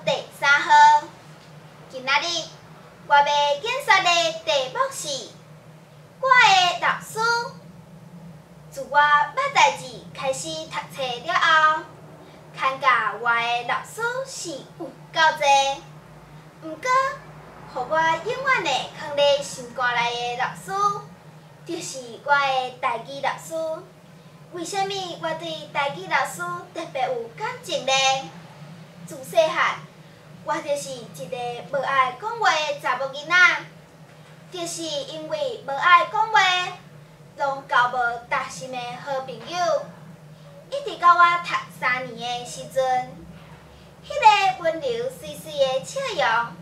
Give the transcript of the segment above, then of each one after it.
第三號。今仔日我欲演說的題目是我的老師。自我捌代誌開始讀冊了後，牽教我的老師是有夠濟，毋過，予我永遠會囥佇心肝內的老師，就是我的台語老師。為啥物我對台語老師特別有感情呢？自細漢，我就是一个無愛講話的查某囡仔，就是因為無愛講話，攏交無搭心的好朋友。一直到我讀3年的時陣，彼个溫柔媠媠的笑容，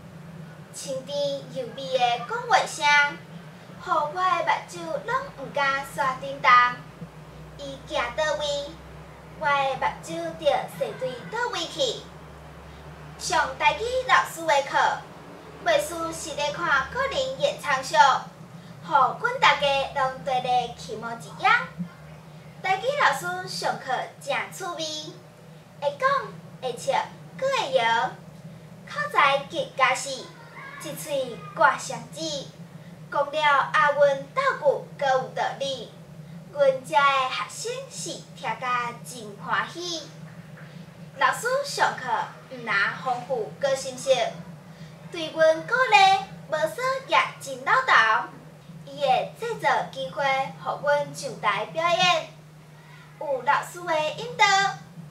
清甜柔美的講話聲，予我的目睭攏毋敢煞振動。伊行佗位，我的目睭就踅對佗位去。上台語老師的課，袂輸是咧看個人演唱秀，予阮逐家攏綴咧起毛一樣。台語老師上課誠趣味，會講會笑，閣會搖，口才極佳是，一喙歌聲子，講了押韻鬥句閣有道理。阮遮的學生是聽甲真歡喜。老師上課毋但豐富閣深邃，對阮鼓勵，無說也真老道。伊會製造機會，予阮上台表演。有老師的引導、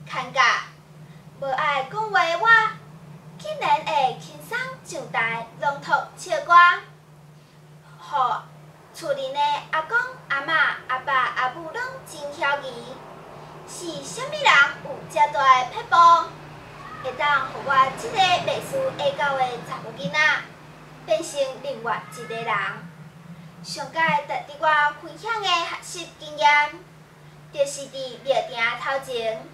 牽教，無愛講話的我，竟然會輕鬆上台朗讀唱歌，予厝裡的阿公、阿嬤、阿爸、阿母攏真曉疑，是啥物人有遮大的撇步，會當予我這个袂輸會教的查某囡仔，變成另外一个人。上蓋值得我分享的學習經驗，就是佇廟埕頭前，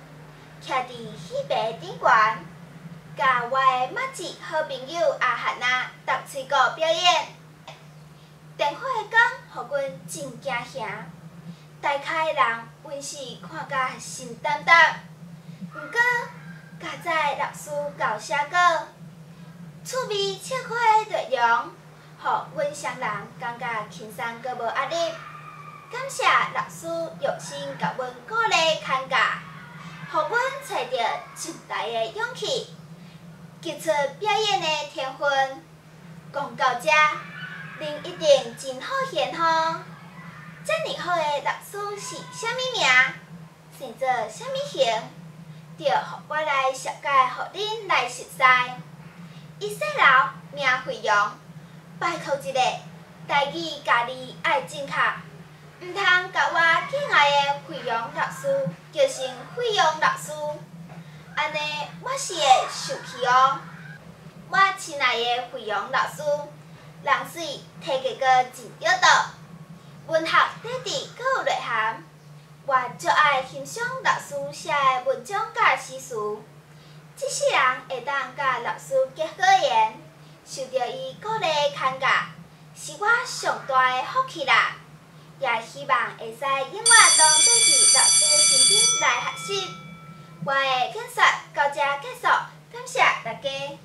徛佇戲棚頂懸，佮我的麻吉好朋友阿漢仔搭喙鼓表演。電火的光，予阮真驚嚇，台跤的人阮是看甲心膽膽。毋過，佳哉老師𠢕寫稿，趣味笑話的內容，予阮雙人感覺輕鬆閣無壓力。感謝老師用心共阮鼓勵牽教，予阮揣著上台的勇氣，傑出表演的天分。講到遮，恁一定真好閒吼！遮爾好的老師是啥物名？生做啥物型？著予我來紹介，予恁來熟似。伊姓劉，名惠陽。拜託一下，台語咬字愛正確，毋通共我敬愛的惠陽老師叫成費用老師，按呢我是會受氣哦。我親愛的惠陽老師，人媠，體格閣真著道，文學底底閣有內涵。我足愛欣賞老師寫的文章佮詩詞，這世人會當佮老師結好緣，受著伊鼓勵牽教，是我上大的福氣啦！也希望會使永遠攏綴佇老師身邊來學習。我的演說到遮結束，感謝大家。